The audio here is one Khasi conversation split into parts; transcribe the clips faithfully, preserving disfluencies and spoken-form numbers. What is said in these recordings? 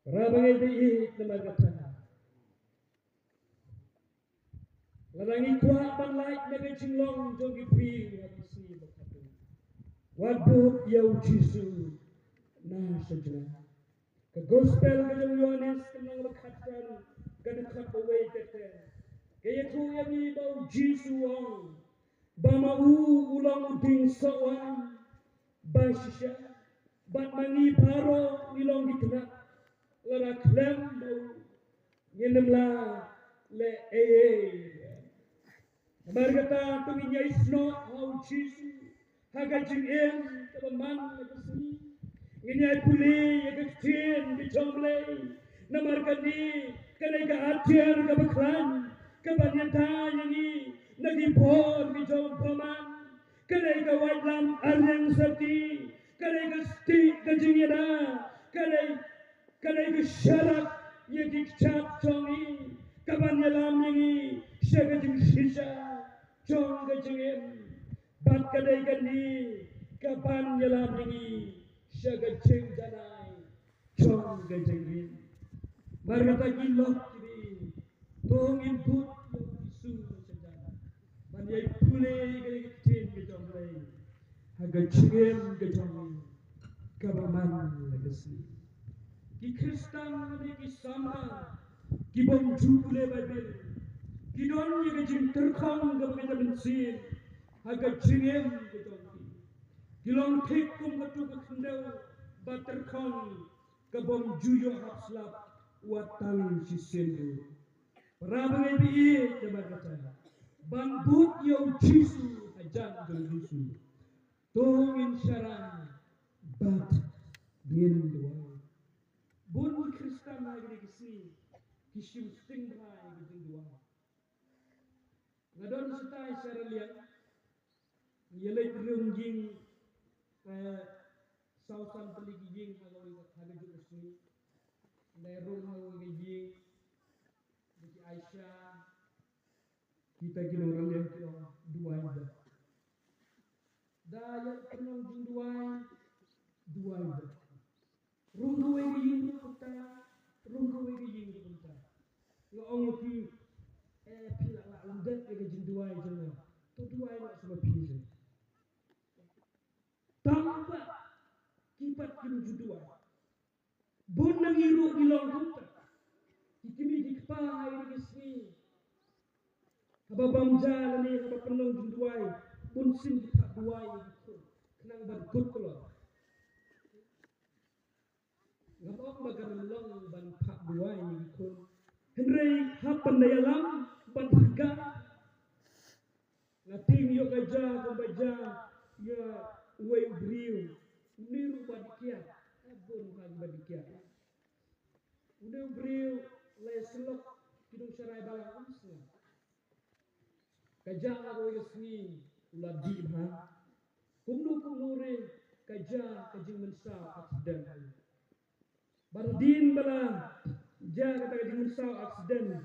Para bangeit ba ïeit, namar kata lada ngi kwah ban lait na ka jinglong jong ki briew ha ki sngi ba khatduh, wat bud ïa u Jisu na sha jngai. Ka Gospel ka jong u Ïoannis ka lynnong ba khatsan, ka dkhot ba wei ka ten, ka ïathuh ïa ngi ba u Jisu u ong ba ma u u long u dieng sohwaiñ ba shisha, bad ma ngi baroh ngi long ki khynnah. Lada khlem ma u ngin ym lah leh ei ei. Namar kata to ngin ïai snoh ha u Jisu ha ka jingim kaba man la ka sngi. Ngin ïai pule ïa ka ktien ka jong U Blei. Namar kane ka dei ka atiar kaba khlaiñ kaban ïada ïa ngi na ki bor ki jong u bymman. Ka dei ka waitlam ariang syrti, ka dei ka stieh ka jingïada, ka dei, ka dei ka sharak ïa ki kjat jong ngi, kaban ïalam ïa ngi sha ka jingshisha jong ka jingim. Bad ka dei kane kaban ïalam ïa ngi sha ka jingjanai jong ka jingim. Namar kata ki lok kiba ïeit, to ngin bud ïa u Jisu na sha jngai ban ïai pule ïa ka ktien ka jong U Blei ha ka jingim ka jong ngi kaba man la ka sngi. Ki Khristan lane ki samla ki bym ju pule Baibl ki don ïa ka jingtyrkhong kaba ka jingmynsiem ha ka jingim ka jong ki. Ki long thik kum kato ka khyndew ba tyrkhong ka bym ju ïoh hap slap wat tang shisien ruh. Para bangeit ba ïeit, namar kata ban bud ïa u Jisu hajan jong u Jisu, to ngin sharai bad ngin duwai. Bun ki Khristan ha kine ki sngi ki shu sting bha ïa ka jingduwai. Nga don shatai sha Raliang, nga leit rung ïing, eh, saw san tylli ki ïing ha kawei ka, ha kajuh ka sngi. Nga rung ha kawei ka ïing, da ki Aisha, kita ki nong Raliang ki ong duwai da. Da ïa pynlong jingduwai, duwai da. Rung kawei ka ïing ruh kumta, rung kawei ka ïing ruh kumta. Nga ong ïa ki, eh, phi lah lah lyndet ïa ka jingduwai jong nga. To duwai noh sa ma phi jong. Tang ba ki pat kim ju duwai. Bun na ngi ruh ngi long kumta. Ki kmie ki kpa ha kine ki sngi, haba bam ja lane haba pynlong jingduwai, bun sien ki phah duwai ïa ki khun khnang ban kut kloi. Ngam ong ba kan long ban phah duwai ïa ki khun. Hynrei hap ban da ïalam ban pyrkhat. Nga tieng ïoh ka ja kumba ja ïa uwei u briew. Une ruh ba dih kiad. Bun ka ba dih kiad. Une u briew la ïasyllok ki nongshakri balang, ym sngew. Ka ja ha kawei ka sngi u la dih bha. Kumno kumno ruh ka ja ka jingmynsaw accident. Bad hadien ba la jia kata ka jingmynsaw accident,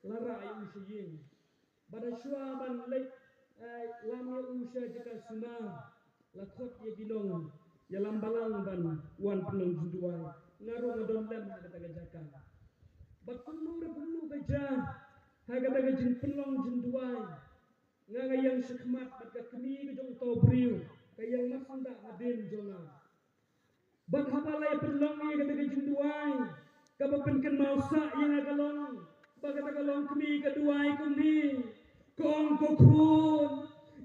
la rah ïa u sha ïing. Bad hashwa ban leit, eh, lam ïa u sha jaka sumar, la khot ïa ki nongïalam balang ban wan pynlong jingduwai. Nga ruh nga don lem ha kata ka jaka. Bad kumno ruh kumno ka jia ha kata ka jingpynlong jingduwai, nga, nga ïeng shakhmat bad ka kmie ka jong uta u briew ka ïeng marsyndah hadien jong nga. Bad haba la ïa pynlong ïa kata ka jingduwai, kaba pynkynmaw sah ïa nga ka long ba kata ka longkmie ka duwai kumne. Ka ong, ko khun,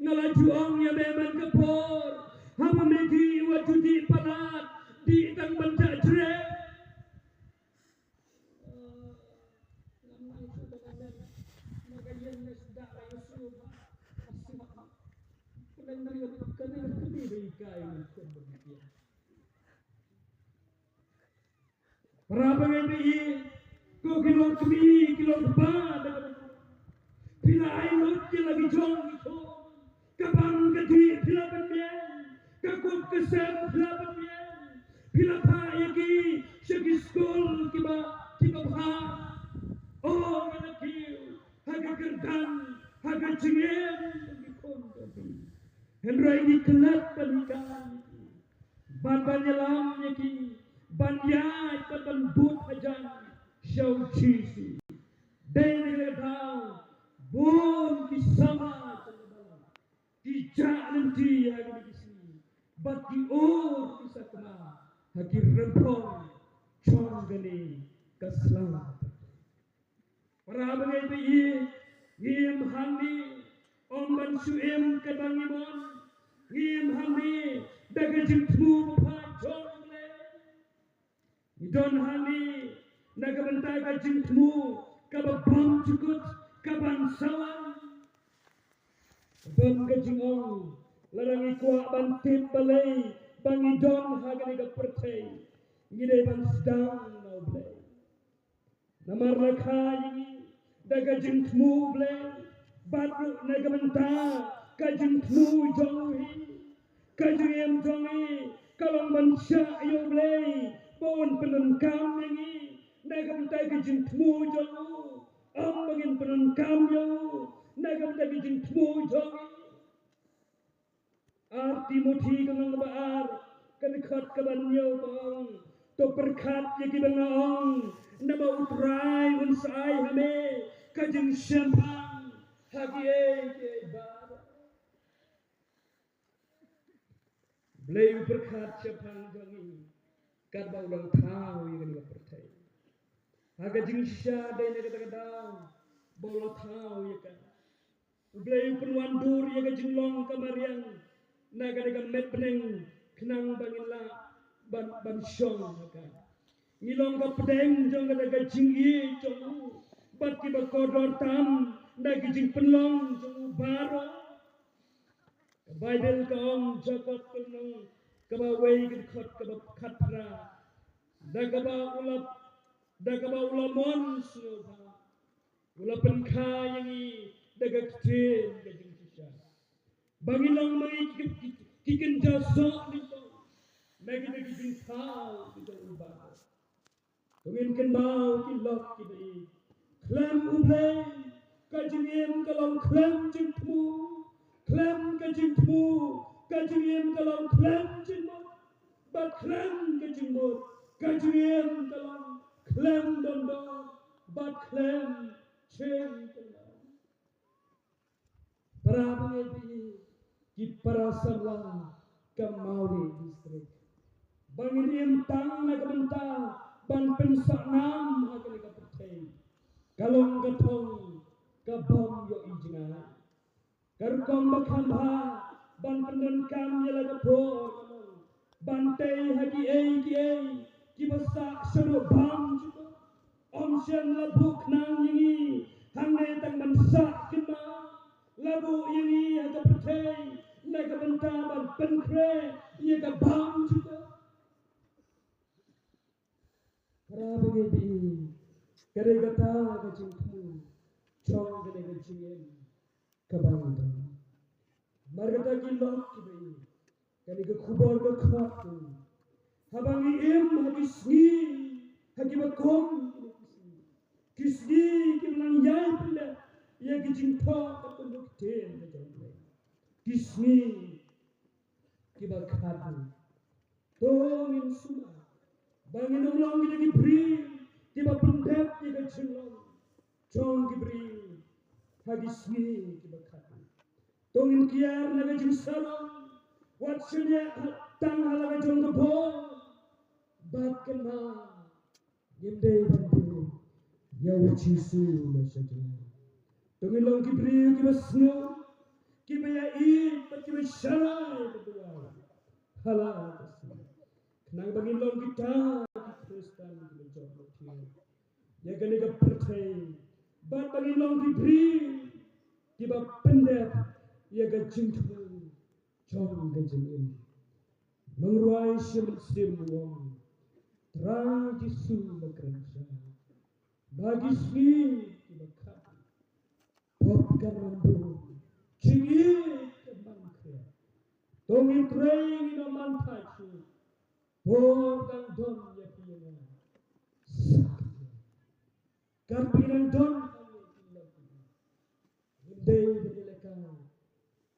nga la ju ong ïa me man ka por, haba me dih wat ju dih palat, dih tang ban jah jreh. Para bangeit ba ïeit, ko ki longkmie ki longkpa, da kaba phi la ai lut ïa la ki jong ki khun. Ka bam ka dih phi la pynbiang, ka kup ka sem phi la pynbiang, phi la phah ïa ki sha ki skul kiba, kiba bha. O nga la kiew ha ka kyrdan, ha ka jingim jong ki khun jong phi. Hynrei ngi klet ban hikai ïa ki, ban, ban ïalam ïa ki, ban ïaid, ban, ban bud ha jong u Jisu. Dei na kata ka daw bun ki samla jong ka balang ki jah lynti ha kine ki sngi bad ki ur ki sakma ha ki rymphong jong kane ka sla. Para bangeit ba ïeit, ngi im hangne ym ban shu im katba ngi mon. Ngi im hangne da ka jingthmu ba pha jong U Blei. Ngi don hangne na ka bynta ka jingthmu kaba bymjukut, kaban sawan. Don ka jingong, lada ngi kwah ban tip balei ba ngi don ha kane ka pyrthei, ngi dei ban sdang na U Blei. Namar la kha ïa ngi da ka jingthmu U Blei bad ruh na ka bynta ka jingthmu jong u hi. Ka jingim jong ngi ka long ban shah ïa U Blei ba un pyndonkam ïa ngi na ka bynta ka jingthmu jong u. Ym ba ngin pyndonkam ïa u na ka bynta ka jingthmu jong ngi. Ar Timothi ka lynnong ba ar, ka dkhot kaba hynñiew ka ong, to pyrkhat ïa kiba nga ong, naba U Trai un sa ai ha me ka jingshemphang ha kiei kiei baroh. Blei u pyrkhat shaphang jong ngi katba u long thaw ïa kane ka pyrthei. Ha ka jingshisha dei na kata ka daw ba u la thaw ïa ka. U Blei u pynwandur ïa ka jinglong ka mariang na kane ka met bneng khnang ba ngin lah ban, ban shong ha ka. Ngi long ka pdeng jong kata ka jingïeit jong u bad kiba kordor tam na ki jingpynlong jong u baroh. Ka Baibl ka ong, Jakob ka lynnong kaba wei ka dkhot kaba khatphra, da kaba u la, da kaba u la mon sngewbha u la pynkha ïa ngi da ka ktien ka jingshisha, ba ngin long ma ngi ki, ki, ki kynja soh nyngkong na kita ki jingthaw ki jong u baroh. To ngin kynmaw ki lok kiba ïeit, khlem U Blei ka jingim ka long khlem jingthmu, khlem ka jingthmu ka jingim ka long khlem jingmut, bad khlem ka jingmut ka jingim ka long khlem dondon bad khlem jingkynmaw. Para bangeit, ki para samla ka Mawlai District, ba ngin im tang na ka bynta ban pynsah nam ha kane ka pyrthei ka long ka thong ka bym ïohi jngai. Ka rukom ba kham bha ban pyndonkam ïa la ka por ka long ban tei ha kiei kiei kiba sah shaduh bymjukut. Ym shym la buh khnang ïa ngi hangne tang ban sah kynmaw, la buh ïa ngi ha ka pyrthei na ka bynta ban pynkhreh ïa ka bymjukut. Para bangeit, ka dei kata ka jingthmu jong kane ka jingim kaba ngi don. Namar kata ki lok kiba ïeit, kane ka khubor ka khot ïa ngi, haba ngi im ha ki sngi, ha kiba kum kine ki sngi, ki sngi kiba nang ïai pyndep ïa ki jingthoh ka pynduh ktien ka jong U Blei, ki sngi kiba khadduh, to ngin sumar ba ngin ym long kita ki briew kiba pyndep ïa ka jinglong jong ki briew ha ki sngi kiba khadduh. To ngin kiar na ka jingsarong, wat shaniah tang ha la ka jong ka bor, bad kynmaw, ngim dei ban buh ïa U Jisu na sha jngai. To ngin long ki briew kiba sngew, kiba ïaieit bad kiba sharai bad duwai ha la ka sngi, khnang ba ngin long kita ki Khristan kiba jop lynti ïa kane ka pyrthei, bad ba ngin long ki briew kiba pyndep ïa ka jingthmu jong ka jingim. Nongrwai Shimet Syiem u ong, Trai Jisu, la kren sha ba ki sngi kiba khadduh, pop kan wan bun, jingïeit kan wan khriat. To ngin trei, ngin ym man thait shuh, por dang don ïa phi ïa nga. Kat phi dang don hangne, ngim dei ban ïalehkai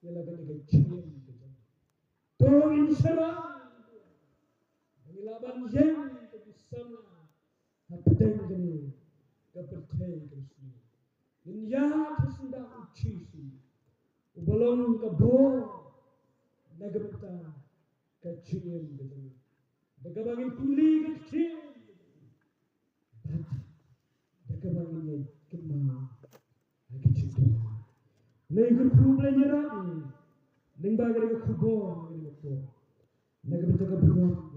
ïa la kane ka jingim ka jong ngi. To ngin sharai ba ngin lah ban ïeng kum ki samla hapdeng kane pyrthei ka sngi. Ngin ïa ka sngewbha u Jisu uba long ka bor na ka bynta ka jingim ka jong ngi. Da kaba ngin pule ka ktien, bad da kaba ngin ïa kynmaw ha ka jingkyrpad. Lei kyrkhu Blei ïarap ngi lyngba ka khubor ka khubor na ka bynta ka burom